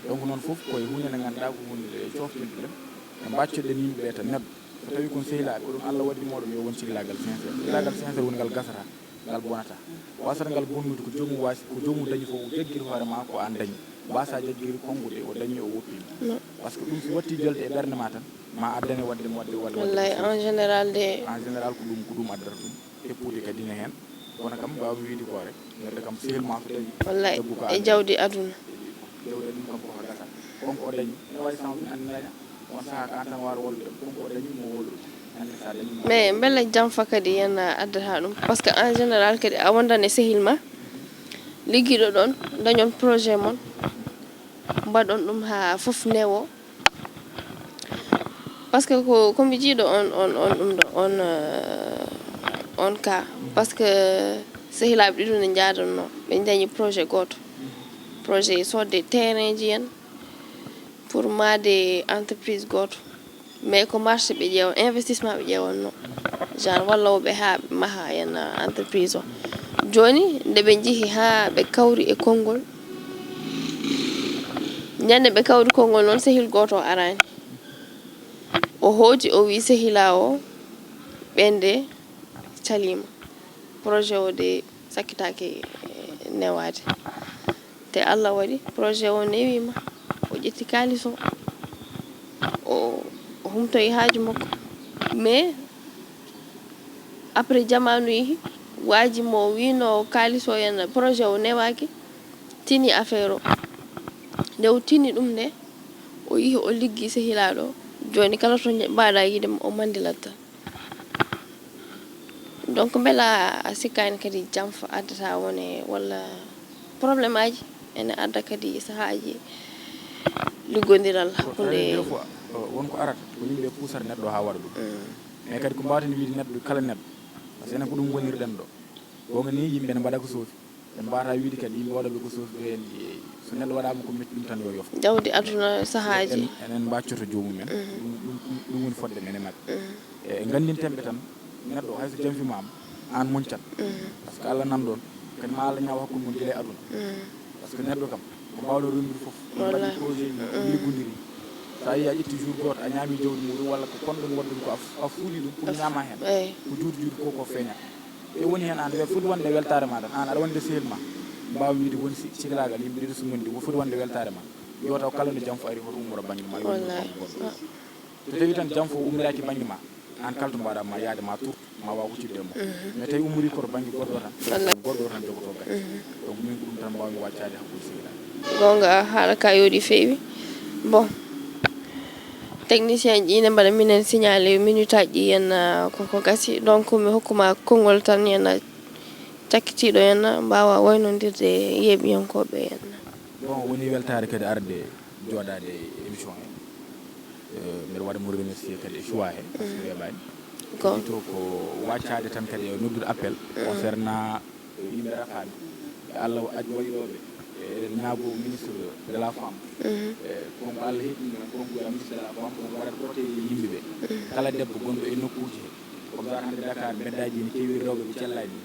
Donc noon fof ko e huunde nde ngannduɗaa ko huunde nde coftinɗen, nde mbaccoɗen yimɓe ɓe tan neɗɗo so tawi kon sehilaaɓe ko ɗum Allah waddi mooɗon yo won ciklaagal sincère. Ciklaagal sincère woni ngal gasata, ngal bonata. Wasata ngal bonnude ko joomum waasi, ko joomum dañi fof jaggir hoore ma ko aan dañi. mbasa jaggude konnguɗi, o dañi, o woppiima. Par ce que ɗum so watti jolde e ɓernde ma tan, ma addane waɗde mo waɗde waɗde waɗde. Wallay, en général de. En général ko ɗum, ko ɗum addata ɗum. Teppude kadi ne heen. Kono kam, mbaawmi wiyde ko rek, neɗɗo kam, sehil ma so dañi, wallay, jaggu ko e an jawdi aduna. Jawdi aduna kam ko ko gasa. Kon ko o dañi, ene waawi sens ɗum ene daña. On sahaa, kan tan waawa wallude, kon ko o dañi, mo wallude. Hannde so a dañi, mo mais mbele Jamfa kadi yen addata ɗum? Par ce que en général kadi a wondan e sehil ma, liggiiɗo ɗoon, dañon projet mon, mbaɗon ɗum haa fof newo. Par ce que ko, ko mi jiiɗo on, on, on ɗum ɗo, on, euh, on cas. Par ce que sehilaaɓe ɗiɗo ne njaadonnoo, ɓe ndañi projet gooto. Projet soodde terrain ji en pour mahde entreprise gooto. Mais ko marché ɓe ƴeewa, investissement ɓe ƴeewannoo. Genre, walla wo ɓe haa ɓe maha en, uh, entreprise o. Jooni, nde ɓe njehi haa ɓe kawri e konngol, ñande ɓe kawri konngol noon, sehil gooto o araani. O hooti, o wii sehilaa o, ɓeen de caliima. Projet o de sakkitaake, eh, newaade. Te Allah waɗi projet o newiima. O ƴetti kaalis o. O, o humtoyi haaju makko. Mais après jamaanu yehi, waaji mo wiino kaalis o en projet o newaaki, tini affaire o. Nde o tini ɗum nde, o yehi o liggi sehilaaɗo o. Jooni kala to ñe-, mbaaɗa yiide mo, o mandilat tan. Donc, mbela a sikkaani kadi Jamfa addata wone walla problème aji ene adda kadi sahaaji liggondiral hakkunde. Des fois, euh, won ko arata, ko yimɓe puusata neɗɗo haa waɗa ɗum. Mm. Mais kadi ko mbaawten wiide neɗɗo, kala neɗɗo. Par ce que enen ko ɗum ngonirɗen ɗo. Goonga ni, yimɓe ne mbaɗa ko soofi. En mbaawata wiide kadi yimɓe waɗooɓe ko soofi ɓe en, so neɗɗo waɗaama ko metti ɗum tan yo yof. Jawdi aduna sahaaji. En, enen mbaccoto joomum en. Mhm. Ɗum, ɗum, ɗum, ɗum woni fodde men e maɓɓe. Mhm. E, nganndinten ɓe tan, neɗɗo hay so janfiima ma, aan moncat. Mhm. Par ce que Allah nan ɗoon, kadi ma Allah ñaaw hakkunde mon gila e aduna. Mhm. Par ce que neɗɗo kam, ko mbaawɗo renndude fof, en mbaɗi projet ji, en liggodiri. So a yii a ƴetti jour gooto, a ñaami jawdi muɗum, walla ko konɗon waɗɗum ko a f-, a fuuli ɗum, pour ñaama heen. Eey. Ko juuti juuti ko, ko feeñat. E woni heen aan, we-, foti wonde weltaare ma tan. Aan aɗa wonde sehil ma. Mbaawa wiide woni si-, ciklaagal yimɓe ɗiɗo so ngondi, wo foti wonde weltaare ma. Yo taw kala nde Jamfa ari, hoto ummoro bannge ma, yo ummoro bannge goɗɗo. So tawi tan Jamfa ummiraaki bannge ma, aan kala to mbaɗa ma yaade ma tur, ma waaw huccitde e mum. Mhm. Mais tawi ummori ko to bannge goɗɗo tan, wallay, goɗɗo tan jogotoo gacce. Mhm. Donc min ko ɗum tan mbaawmi waccaade hakkunde sehilaaɓe. Goonga, haala ka yooɗi feewi. Bon, technicien ji ne mbaɗa minen signalé minute aji ɗi en, ah, koko gasi. Donc mi hokkuma konngol tan en, ah, cakkitiiɗo en, ah, mbaawa waynondirde e yeeɓiyankooɓe en. Bon, woni weltaare kadi arde jooɗaade e émission he. Eh, mbeɗa waɗa mo remercier kadi e choix he, par ce que weeɓaani. Ko. Kadi to ko waccaade tan kadi e noddude appel concernant yimɓe rafaaɓe. E Allah aji wayɗooɓe, e eɗen ñaago ministre de la femme. Mhm. E kon ko Allah heɓi ɗum, kon ko ministre de la femme, kon ko waɗata protégé yimɓe ɓe. Mhm. Kala debbo gonɗo e nokkuuji he, comme ça hannde Dakar, mbeddaaji ne keewi rewɓe ɓe cellaani.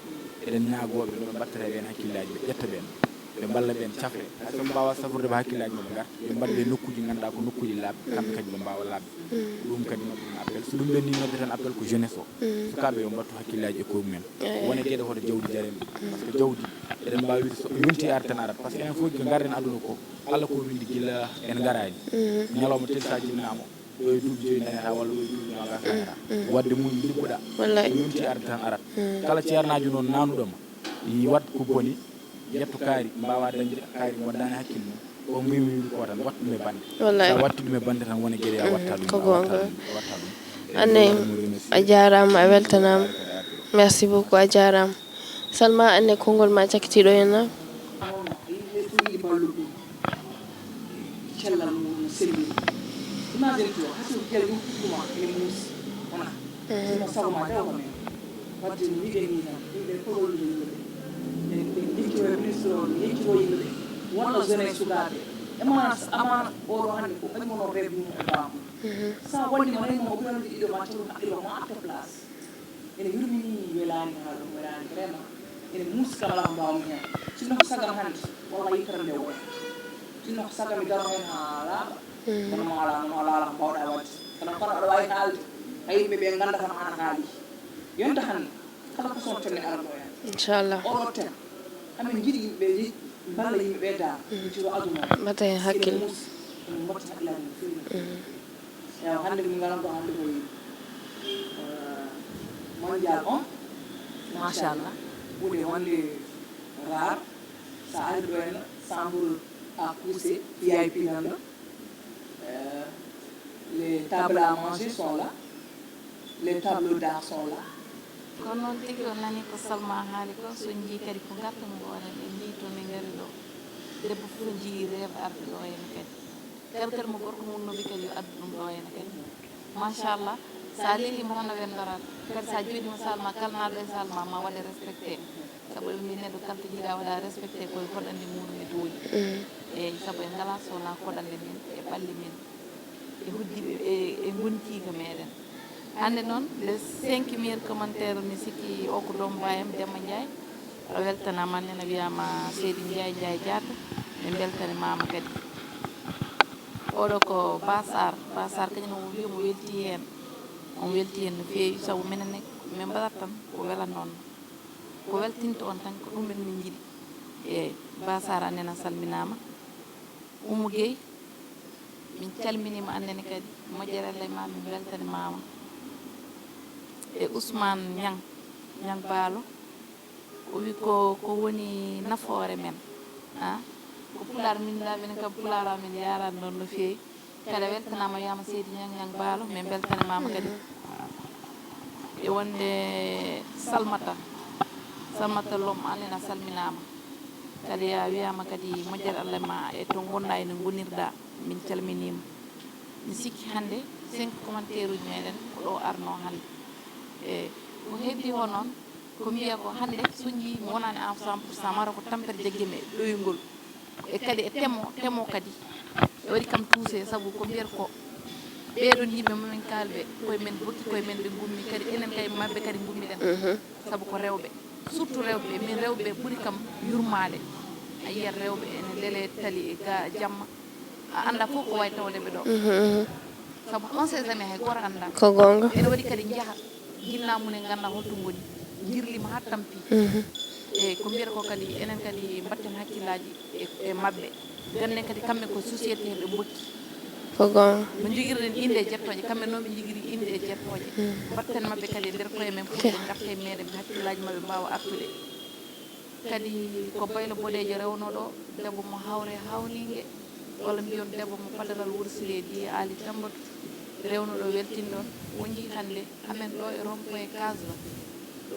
Eɗen ñaagoo ɓe no ɓe mbattata ɓeen hakkillaaji, ɓe ƴetta ɓeen. Ɓe mballa ɓeen cafre. Hay so ɓe mbaawaa safrude ɓe hakkillaaji maɓɓe ngarta. Ɓe mbaɗa ɓe nokkuuji ngannduɗaa ko nokkuuji laaɓɗi, kamɓe kadi ɓe mbaawa laaɓde. Mm. Ɗum kadi nodduɗen appel. So ɗum ɓenni nodduɗen appel ko jeunesse o. Mm. Sukaaɓe yo mbattu hakkillaaji e koye mumen. Eey. Wone geɗe hoto jawdi jaren ɗum. Mm. Par ce que jawdi, eɗen mbaawi wiide so yonti arde tan arat. Par ce que enen fof ko ngarɗen aduna ko, Allah ko winndi gila en ngaraani. Mm. Ñalawma tel so a jinnaama, ɗo e duuɓi joyi dañata walla ɗo e duuɓi noogas dañata. Mm, mm. Wadde mum liggoɗaa. Wallay. So yonti arde tan arat. Mm. Kala ceernaajo noon naanuɗo ma, yi wat ko boni, yetto kaari, mbaawa dañde kaari mo wondaani hakkille mum. Ko mbimi wiide ko tan, wattu ɗum e bannde. Wallay. So a watti ɗum e bannde tan, wona geɗe a watta ɗum, ko a watta goonga. Ɗum, a watta ɗum. Anne, a jaaraama, a weltanaama. Merci beaucoup, a jaaraama. Salma, anne konngol ma cakkitiiɗo en na? Cellal mum no selli. Imagine toi, hay so gel ɗum ɗuma ene muusi, wona. Mhm. Sino sago ma rewɓe men. Wadde no mbiɗen ni tan, yimɓe ko ɗo yimɓe. Ɓe, ɓe jeccito e ministre o, ɓe jeccito yimɓe ɓe. Wonno jeunesse sukaaɓe. E ma, amaana oɗo hannde ko kañum woni rêve mum e baamu. Mhm. Sa wallima rewɓe mo, o ɓe wonde ɗiɗo ma, caggal haqqille ma, atte place. Ene yurmini, welaani, haa ɗum welaani, vraiment. Ene muusi kam, alaa ko mbaawmi heen. Sinno ko sago am hannde, walla yettere nde wona. Sinno ko sago am mi daro heen haa laaɓa. Mm. Kono noon alaa, noon alaa, alaa ko mbaawɗaa waɗde. Kono, kono aɗa waawi haalde. Hay yimɓe ɓe ngannda kam an a haali. Yonta hannde, kala ko soon tene arano heen. Inchallah. Oɗo ten, amin njiɗi yimɓe njiɗi. Mballa yimɓe ɓe dal, curo aduna o. Mbaɗa heen hakkille. Mus, ene moƴƴi hakkillaaji no feewi. Ewa, hannde min ngarano ɗo hannde koye, eh, mondial on. Machallah. Huunde wonde rare. So a ari ɗo henna, chambre à coucher V I P nan ɗo. Eh, les tables à manger sont là. Les tableaux d'art sont là. Kono noon tigi, on nani ko Salma haali ko, so njii kadi ko ngartam ko waɗen, en njii to min ngari ɗo. Debbo fof njii rêve arde ɗo henne kadi. Kala kadi mo gorko mum nobi kadi yo addu ɗum ɗo henne kadi. Machallah, sa lelima tan a weldorat. Kadi sa jooɗima Salma, kala naaɗo e Salma ma waɗe respecté. Sabu eɓe mbiyi neɗɗo kala to jiiɗa waɗa respecté koye hoɗande muɗum e dooli. Eyyi, sabu en ngala sona hoɗande men e ɓalli men e hoddiiɓe e, e ngontiiga meɗen. Hannde noon, le cinq meilleur commentaire, mi sikki o ko doom baayam, Demba Ndiaye. A weltanaama, nena wiyaama Seydi Ndiaye, Ndiaye Diatta. Min mbeltanimaama kadi. Oɗo ko Basar, Basar kañum o wiyi mo welti heen. On welti heen no feewi, sabu minen ne, min mbaɗat tan ko welan noon. Ko weltinta on tan, ko ɗum en min njiɗi. Eyyi, Basar, an nena salminaama. Oumou Gueye, min calminiima, an nene kadi, moƴƴere Allah e ma, min mbeltanimaama. E Ousmane Niang, Niang Baalo, o wi ko, ko woni nafoore men? A? Ko Pulaar min, minen kam Pulaar amin yaaraani noon no feewi. Kadi a weltanaama, wiyaama Seydi Niang Niang Baalo, min mbeltanimaama kadi. E wonde Salmata, Salmata Lom, an nena salminaama. Kadi a wiyaama kadi moƴƴere Allah e ma e to ngonɗa e no ngonirɗa, min calminiima. Mi sikki hannde cinq commentaire uji meɗen ko ɗo arno hannde. E ko heddi o noon, ko mbiya ko hannde so njii mi wonaani en cent pour cent, mara ko tampere jaggi mi e ɗoyngol. E kadi e temo, temo kadi. E waɗi kam tuuse sabu ko mbiyata ko ɓeeɗon yimɓe mamin kaalɓe koye men bokki koye men ɓe ngummi, kadi enen kay maɓɓe kadi ngummiɗen. Mhm. Sabu ko rewɓe, surtout rewɓe, min rewɓe ɓuri kam yurmaade. A yiyat rewɓe ene lelee tali e ga jamma, a annda fof ko wawi tawde ɓe ɗo. Mhm, mhm. Sabu on sait jamais, hay gooto annda. Ko goonga. Ene waɗi kadi njaha, jinna mum en ngannda holto ngoni, jirlima haa tampi. Mhm. E ko mbiyata ko kadi, enen kadi mbatten hakkillaaji e, e maɓɓe. Ganden kadi kamɓe ko société ɓe mbokki. Ko goonga. No njogirɗen innde e jettooje, kamɓe noon ɓe njogiri innde e jettooje. Mm. Mbatten maɓɓe kadi e nder koye men, pour ɓe ngarta e meɗen, hakkillaaji maɓɓe mbaawa artude. Kadi ko Baylo Boɗeejo rewno ɗo, debbo mo Hawre Hawninge, walla mbiyon debbo mo Padaral Wuro Siree, di Aali Tammbatu, rewno ɗo, weltin ɗon. Wonji hannde amen ɗo e rond-point Kasba.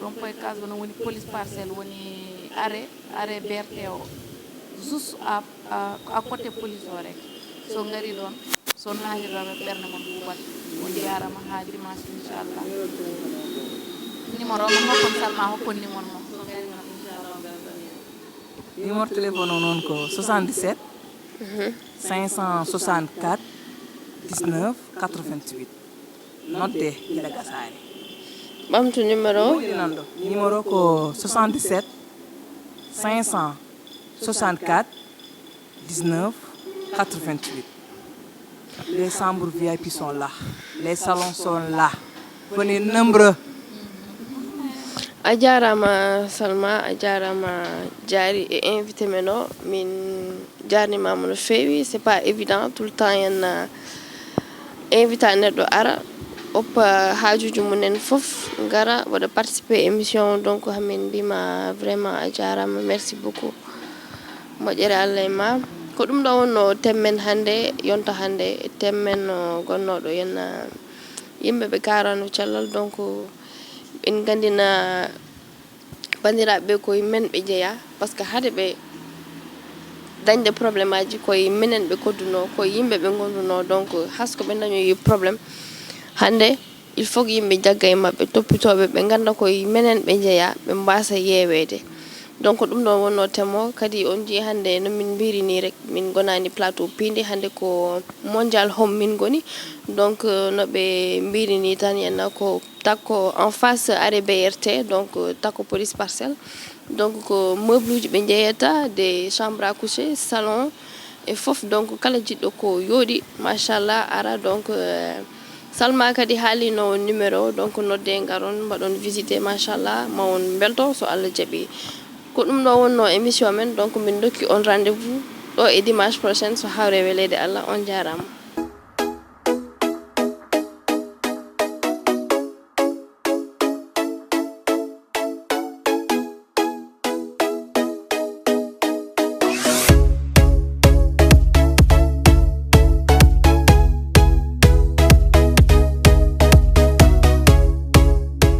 Rond-point Kasba noon woni police Parcelles, woni arrêt, arrêt B R T o, juste à, à, à côté police o rek. So ngari ɗon, so naati ɗo ɓe ɓernde mon ɓuuɓat. On njaarama haa dimanche, inchallah. Numéro mo hokkon, Salma hokkon numéro mo. So ngari ɗon, inchallah, on weltan. Numéro téléphone o noon ko soixante-dix-sept, cinq cent soixante-quatre, dix-neuf, quatre-vingt-huit. Nodde gila gasaani. Ɓamtu numéro o. Moƴƴi nan ɗo. Numéro ko soixante-dix-sept, cinq cent soixante-quatre, dix-neuf, quatre-vingt-huit. Les chambres V I P sont là. Les salons sont là. Venez nombreux. A jaaraama Salma, a jaaraama Diary e invité men o. Min jaarnimaama no feewi. C'est pas évident tout le temps en, euh, invita neɗɗo ara, oppa haajuuji mum en fof, ngara waɗa participer émission o. Donc hamin mbima vraiment a jaaraama, merci beaucoup. Moƴƴere Allah e ma. Ko ɗum ɗo wonno thème men hannde, yonta hannde, thème men o gonnooɗo henna, uh, yimɓe ɓe kaarano cellal. Donc en nganndina banndiraaɓe ɓe koye men ɓe jeyaa, parce que hade ɓe dañde problème aji koye minen ɓe koddunoo, koye yimɓe ɓe ngondunoo. Donc hasko ɓe dañoyi problème hannde, il faut que yimɓe jagga e maɓɓe, toppitooɓe, ɓe ngannda koye minen ɓe jeyaa, ɓe mbaasa yeeweede. Donc ɗum ɗo wonno thème o. Kadi on njii hannde no min mbiri ni rek, min ngonaani plateau piindi, hannde ko Mondial Home min ngoni. Donc no ɓe mbiri ni tan, yenna ko takko en face arrêt B R T, donc takko police Parcelles. Donc ko meuble uji ɓe njeyata, des chambres à coucher, salon e fof. Donc kala jiɗɗo ko yooɗi, machallah, ara. Donc, euh, Salma kadi haalino numéro o, donc nodde ngaron mbaɗon visité, machallah, ma on mbelto so Allah jaɓi. Ko ɗum ɗo wonno émission men, donc min dokki on rendez-vous ɗo e dimanche prochaine so hawre weleede Allah. On jaaraama.